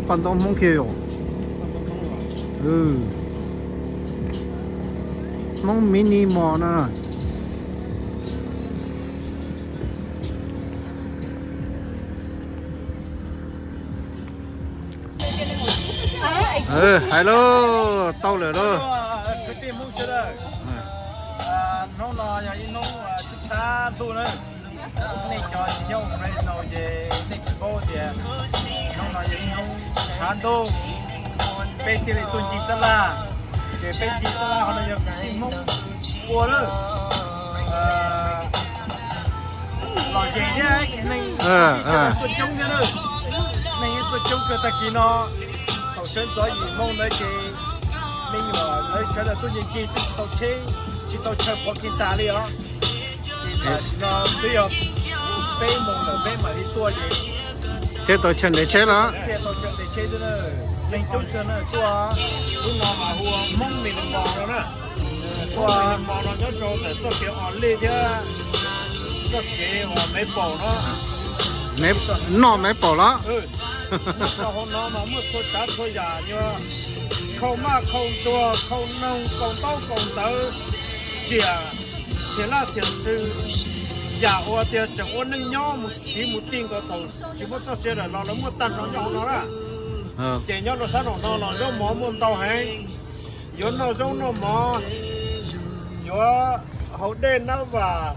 Paj ntaub Hmoob kiag yom. Hmoob mini mall na. Hais lauj, tau lawm lauj. Kwv tij Hmoob sawv daws, hnub no yog ib hnub tshav ntuj na. Nej cov tsis nyob Fresno ces nej tsis paub tias hnub no yog ib hnub tshav ntuj, peb thiaj li tuaj ncig tab laj. Ces peb ncig tab laj hauv no yog kwv tij Hmoob ua lawm. Lom zem thiab, neeg tuaj coob thiab na. Neeg tuaj coob kawg tag kis no. Thaum sawv ntxov yim moo ntawd ces me nyuam lawv sawv daws tuaj ncig ncig twb tsis tau tsheb, tsis tau chaw parking tas li os. Tam sim no twb yog peb moos lawm peb mam li tuaj ces thiaj tau chaw ntev tsheb los. Thiaj tau chaw ntev tsheb xwb na. Neeg coob kawg na tuaj. Lub no mas hu ua Hmoob Mini Mall no na. Hmoob Mini Mall no nyob rau ntawm txoj kev Os Lej thiab txoj kev uas Maple no. Noj Maple los. Nyob rau hauv no mas muaj txhua tsav txhua yam, yog khau maj khau ntsuag, khau noog, khau ntaub khau ntawv, riam, txiag laj txiag xwm, yam uas tias tseem ua neej nyob mus tsiv mus tij nkaus thaum tsis muaj txoj sia lawm los lawv muaj tag nrho nyob hauv no na. Ces nyob rau sab nraum no los zaub mov muaj ntau heev, yuav noj zaub noj mov, yuav haus dej nab vam,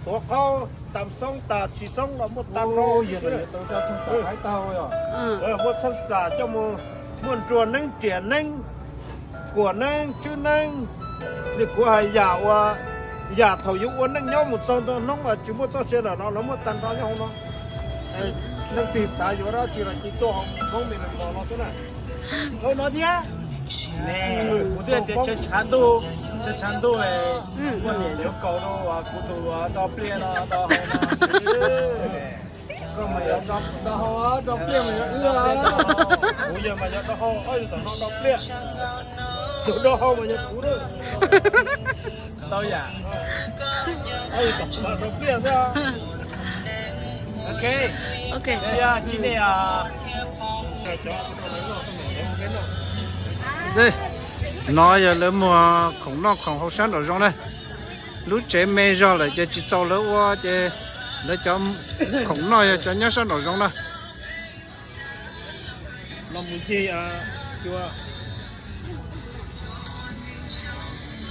tuav qaub, tas xoob tas tsis xoob los muaj tag nrho. Muaj txheej txam coj mus, muaj nruas neeb riam neeb, kuam neeb tswb neeb, li kuv hais yam uas, yam thaum yuav ua neej nyob mus txog ntua hnub uas tsis muaj txoj sia lawm no los muaj tag nrho nyob hauv no. Leej twg xav yuav dab tsi los cia tuaj hauv Hmoob Mini Mall no xwb na. Hauv no thiab. Kuv twb tias tshav ntuj, tshav ntuj, poj niam yuav kaus rau kuv tus do pliaj no do hau no. Koj mas yog do hau, do pliaj mas yog wb. Kuv yog mas yog do hau, ob yus tom no do pliaj. Tus do hau mas yog kuv na. Tau yam. Ob yus tom no do pliaj xwb. Ok. Ok. Tsis nej. No yog lawv muag khoom noj khoom haus sab nraum zoov na. Lub tsev me zog lawm ces tsis txaus lawv ua ces lawv cov khoom noj yog cov nyob sab nraum zoov na.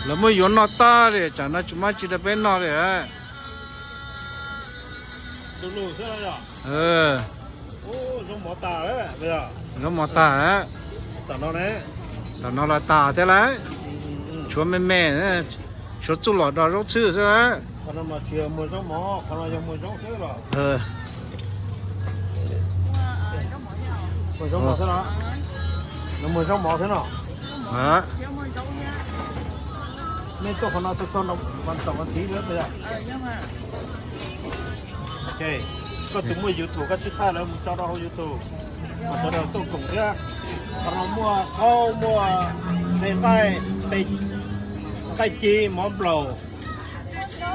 Lawv muab yuav noj tag li, tsam no tsis muaj tsi rau peb noj li. Zaub mov tag, tam no los tag thiab lawm. Tshuav me me, tshuav txuj lom do zaub txhwb xwb. Muag zaub mov thiab no. Nej tuaj qhov no txog txog no vas thaum vas thiv lawm. Koj tus muaj YouTube koj tsis thaij lawv mus tso rau hauv YouTube, kom sawv daws tuaj koom thiab. Qhov no muaj qaub, muaj nqaij, nqaij ci, mov nplaum,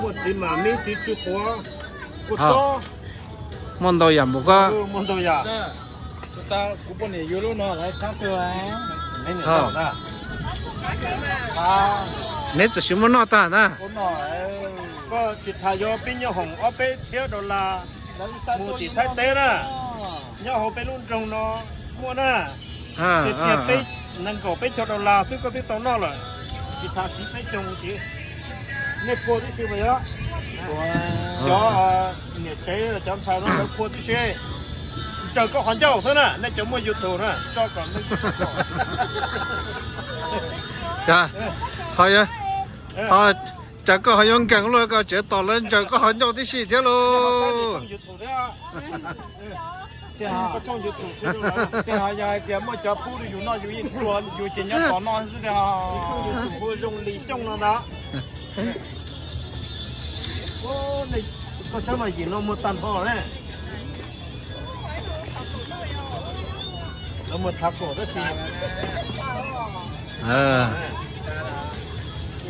muaj txiv mam mib, txiv tsw quav, kua txob. Muaj ntau yam npaum ko. Muaj ntau yam. Kuv poj niam yuav lub no lawv tshab kawg. Neb txawm sis muab noj tag na. Koj tsis tas yuav pib nyob hoom ob peb txhiab dollar mus tim Thaib teb na, nyob hauv peb lub nroog no muaj na. Tiag tiag peb, nees nkaum peb caug dollar xwb koj twb tau noj lawm. Tsis tas tsiv peb caug tsiv. Nej puag tib si mas yog cov niam tsev cov ntxhais no lawv puag tib si. Ntsaws koj qhov ncauj xwb na, nej cov muaj YouTube na tso kom nej. Ho, cas koj ho yuav nkees luaj, koj tseem tos lawv ntsaws koj qhov ncauj tib si thiab lauj. Tiag, yog hais tias muaj cov pub rau yus noj yus yeej tsuas, yus ces nyob tos noj xwb tiag. Hu Zoo Lis Xyooj no ntag. Koj saib mas yim no muag tag nrho ne. Lawv muag thav kaum tab sis,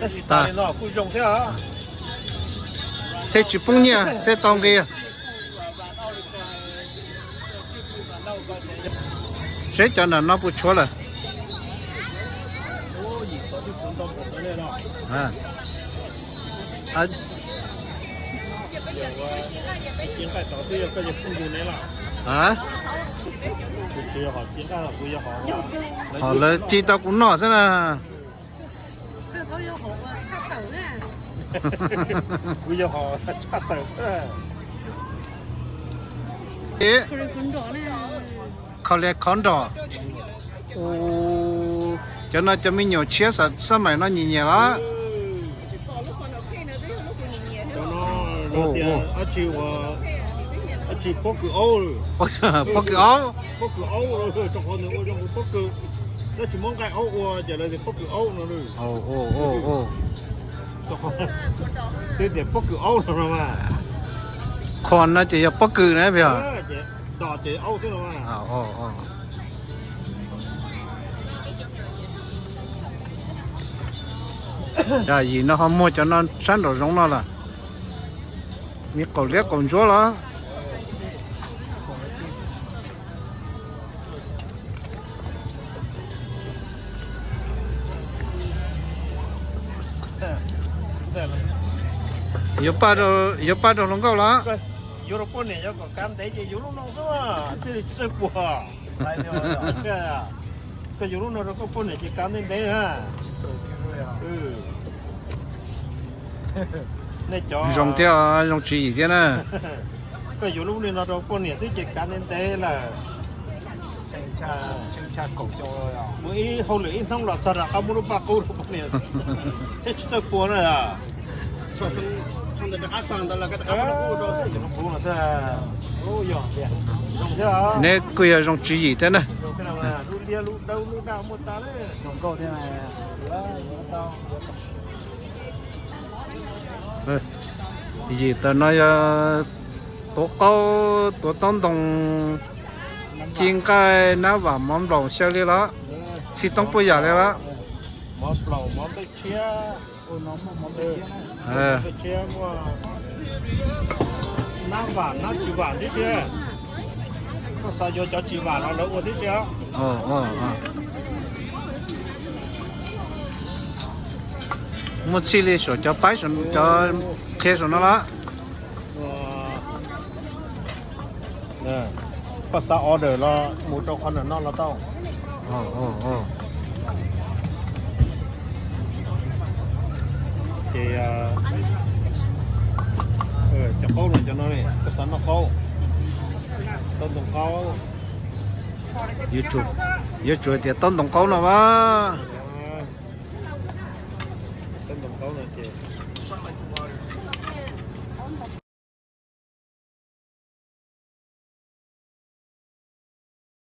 tab sis tas li no kuj zoo thiab. Thiaj tsis poob nyiaj thiaj tau nqi. Seb cov nram no puas tshuav lawm. Hom lawv ci tau kuv noj xwb na. Kuv yog hom tshaj tawm xwb. Kho li khov nrog. Cov no cov me nyuam tshiab xab maim no nyiam nyiam los. Dab tsi pob kws aub, pob kws aub, pob kws aub, rau qhov nws ua zoo pob kws, dab tsi muab nqaij aub ua ces lawv tias pob kws aub no. Twb tias pob kws aub no mas. Khov no ces yog pob kws na, yog. Dom ces aub xwb no mas. Yim no ho muag cov no sab nraum zoov no lawm. Me qaum liab qaum ntsuab los. Yuav paj rau hluas nkauj los. Yuav rau poj niam yuav kom kav ntev ces yuav lub no xwb, thiaj li tsis txawj puas. Koj yuav lub no rau koj poj niam ces kav ntev ntev na. Zoo thiab, zoo tswv yim thiab na. Koj yuav lub li no rau poj niam xwb ces kav ntev ntev lawm. Mus ib hauj lwm ib hnub los txog rov qab muab lub paj qub rau poj niam, thiaj tsis txawj puas na. Neb kuj yog zoo tswv yim thiab na. Yim tawm no yog tuav qaub, tuav taub ntoo, ci nqaij, nab vam, mov nplaum xyaw li los, txhij toob puas yam li los. Nab vam nab tsis vam tib si. Koj xav yuav cov tsis vam los lawv ua tib si. Muaj txhij li saum cov paib, cov qhia saum no los. Koj xav order los mus rau qhov ntawm no los tau. Ces cov qaub no, cov no, koj xav noj qaub, taub ntoo qaub. Yuav tsum tias taub ntoo qaub no mas. Taub ntoo qaub no ces